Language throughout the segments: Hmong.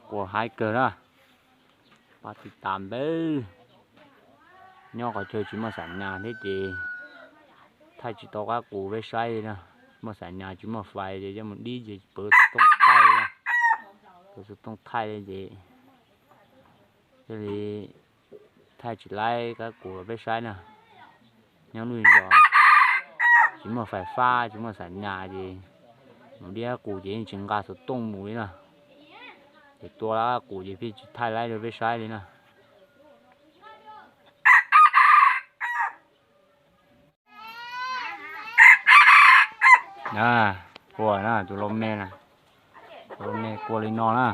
Quas haib kawg na, pab tiv tas npawg. Nyob qhov chaw tsis muaj xam nyas thiab ces thaij tsis tau qab qus peb saib li na. Muaj xam nyas tsis muaj fais ces coj mus dib ces pawv xov tooj thaij li na. Pawv xov tooj thaij li ces thiaj li thaij tsis laib qab qus rau peb saib na. Nyob lub zos tsis muaj fais fab tsis muaj xam nyas ces mus dib qab qus ces yeej tsis nqa xov tooj mus li na. Ces tua qab qus ces pheej tsis thaij laib rau peb saib li na. Quas na, tus lau me na, tus lau me quas li no na.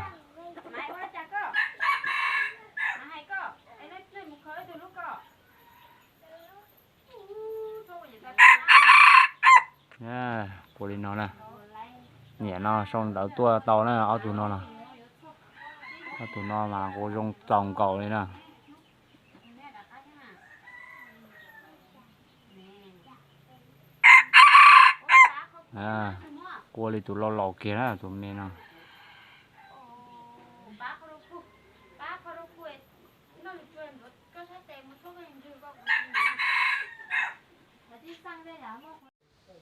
Quas li no na. Niam no sau ntawv tuaj tau na, ob tug no no. Ob tug no mas quas zoo txaus nkaus li na. Quas li tus laus laus kiag na, tus me no.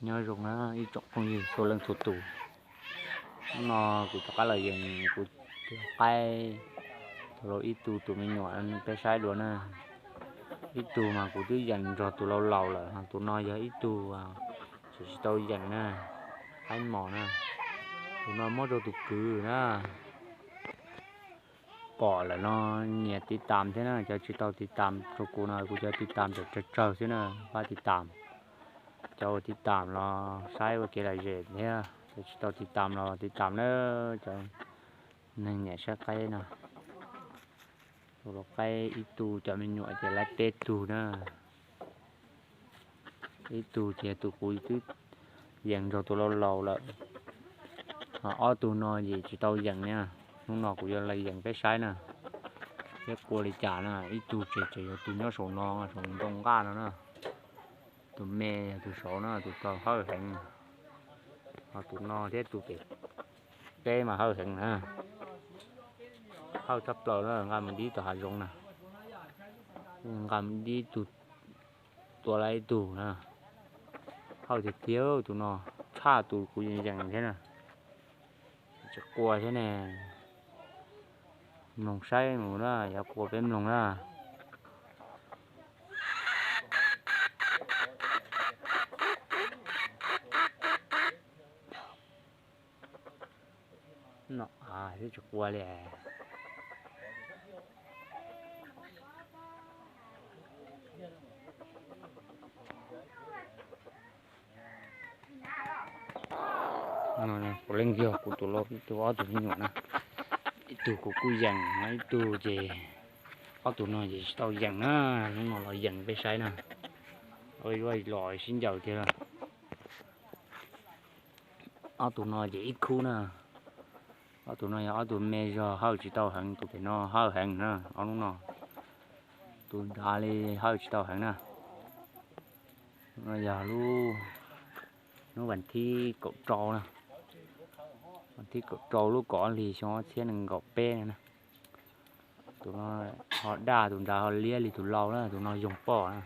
Nyob zoo na ib tsoom phooj ywg txhua leej txhua tus. Hnub no kuv rov qab los yees kuv tus qaib, tus laus ib tug tus me nyuam peb saib dua na. Ib tug mas kuv twb yees nrog tus laus laus lawm, ho tus no yog ib tug tseem tsis tau yees na, qaib mos na. Tus no muab rau tus kwv na. Pom lawm no nyiam tiv tas thiab na, cov tsis tau tiv tas rau kuv no kuv cov tiv tas tseem tsawg tsawg xwb na, pab tiv tas. Cov uas tiv tas los saib ua kev lom zem thiab, cov tsis tau tiv tas los tiv tas na, cov neeg nyiam saib qaib no. Tus lau qaib ib tug, cov me nyuam ces lawv peb tug na. Ib tug ces tus kuv twb yees nrog tus laus laus lawm, ho ob tug no ces tsis tau yees na. Hnub no kuv yuav los yees peb saib na, thiab quas li cas na. Ib tug ces tseem yog tus nyob saum no, saum ntoo nqaj no na. Tus me yog tus saud na, tus tau hawj heev. Ho tus no thiab tus pem teb mas hawj heev na, hawj tshaj plaws na, nqa mus dib tom hav zoov na, nqa mus dib tug, tua lawm ib tug na. Hawj tiag tiag tus no, tshaj tus kuv yees yees thiab na. Tsis quas thiab ne. Mloog saib mus na, yog quas peb mloog na. No, twb tsis quas li. Puav leej yog kuv tus lau ib tug ob tug me nyuam na. Ib tug kuv kuj yees, ib tug ces, ob tug no ces tsis tau yees na. Hnub no los yees peb saib na. Ua los sib ncaws tiag. Ob tug no ces ib khub na. Ob tug no yog ob tug me zog hawj tsis tau heev, tus pem no hawj heev na, ob lub no. Tus nrad li hawj tsis tau heev na. No yog lub, lub vas thib kaum rau na. Vas thib kaum rau lub kaum ob hlis xyoo ob txhiab nees nkaum peb na. Tus no ho daj, tus nrad ho liab li tus lau na, tus no yoog poj na.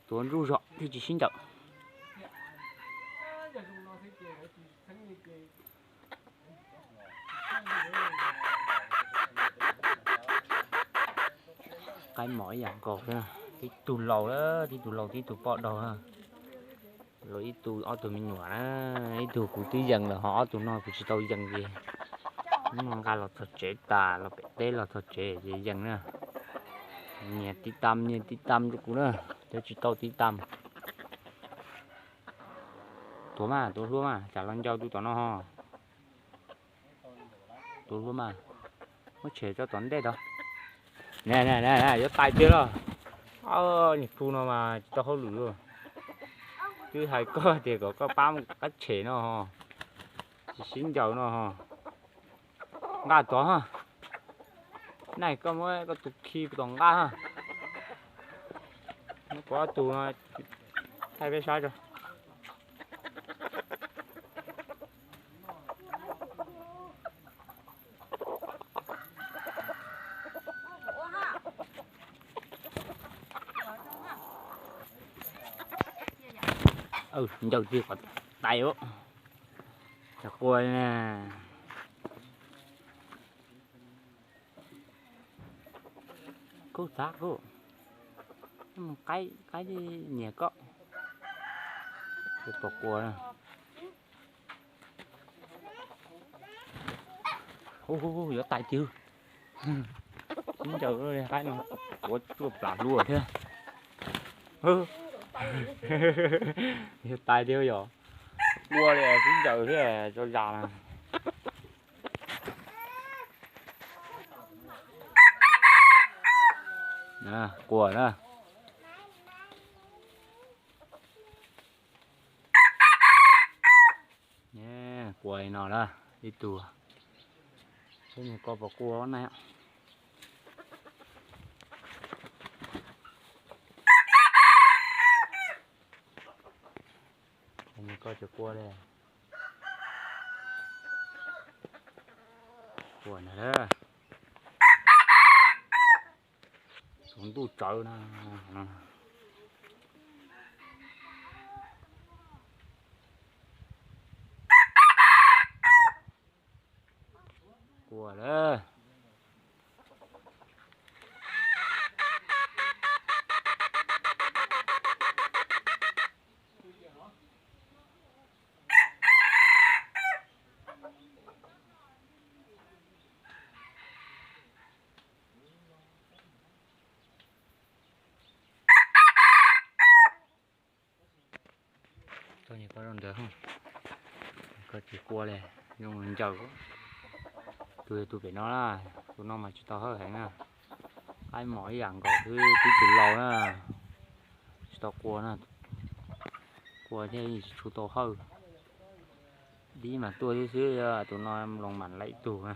Tuav ntsuj zog thiaj tsis sib ncaws. Qaib mos ib yam nkaus, tib tug laus, tib tug laus tib tug poj daug. Los ib tug ob tug me nyuam na, ib tug kuv twb yees lawm ho ob tug no kuv tsis tau yees ces hnub no nqa los txog tsev tas, los pem teb los txog tsev ces yees na. Nyias tiv tam, nyias tiv tam rau kuv na, cov tsis tau tiv tam. Tuav mas, tuav hlua mas, tsam los ncau tus tom no ho. Tuav hlua mas, muab tshem tso tom ntej tod. Yuav tais tiag los. Niag pug no mas tsis tau hauj lwm. Twb hais koj tias kom koj pab mus qab tshem no ho, tsis sib ncaws no ho. Nqa tod ha. Naj, koj muab koj tus khi tom nqaj ha. Muab kuv ob tug no thaij peb saib tso. Ncaws tig qhov tais, cov qua na. Kub txav kub, qaib qaib nyias koj, pom qua na. Yuav tais tiag, sib ncaws qaib no, ua tsuaj plam luaj thiab. Yuav tais tiag yom, ua li sib ncaws thiab tso zas na. Qua na. Qua li no na, ib tug. Seb nws koj puas qua na. Nws koj tsis qua li. Qua na. Tsaus ntuj tsawv na. Qua lawm. Txog nyuam qhuav rau ntawd, koj tsis qua li, zoo ncaws. Tus yog tus pem no na, tus no mas tsis tau hawj heev na. Qaib mos ib yam nkaus xwb, tib tus laus na, tsis tau qua na. Qua thiaj tsis tshua tau hawj. Dib mas tuaj xwb xwb, tus no loos mam laim tug na.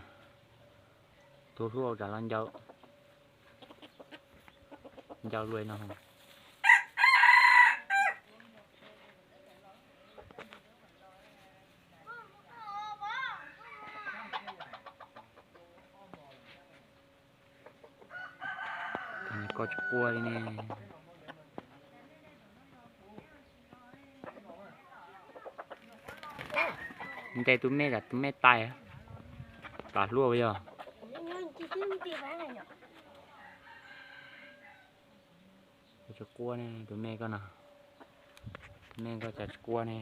Tus hlub ua cas los ncaws. Ncaws luaj no. Koj tsis qua li ne. Ntes tus me, tus me tais, tas hluaj yog. Tsis qua ne, tus me koj no. Tus me koj cas tsis qua ne.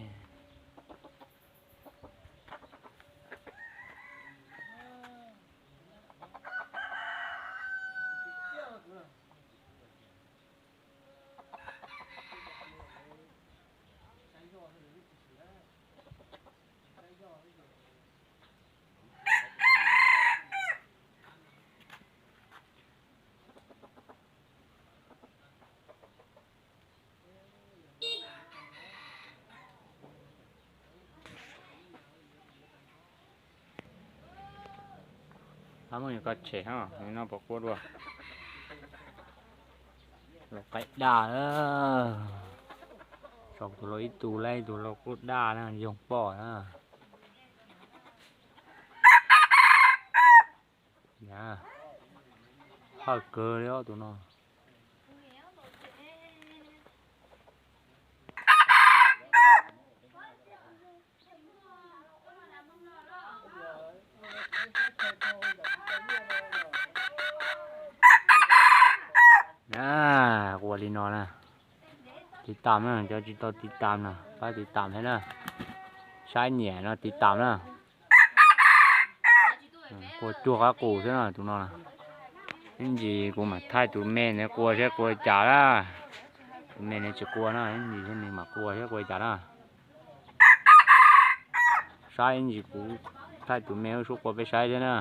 Ab, muab koj tshem no puas qua dua. Laus qaib daj, tso tus laus ib tug laib, tus laus kuj daj na, yoog poj na. Hawj kawg li os tus no. Ua li no na, tiv tam na, cov tsis tau tiv tam no pab tiv tam thiab na, saib nyiam no tiv tam na. Qua cuag qab qus xwb no tus no. Ib ntsis kuv mam thaij tus me nws qua saib qua cas na. Tus me nws tsis qua na, ib ntsis nws mam qua saib qua cas na. Saib ib ntsis kuv thaij tus me ub suab qua peb saib thiab na.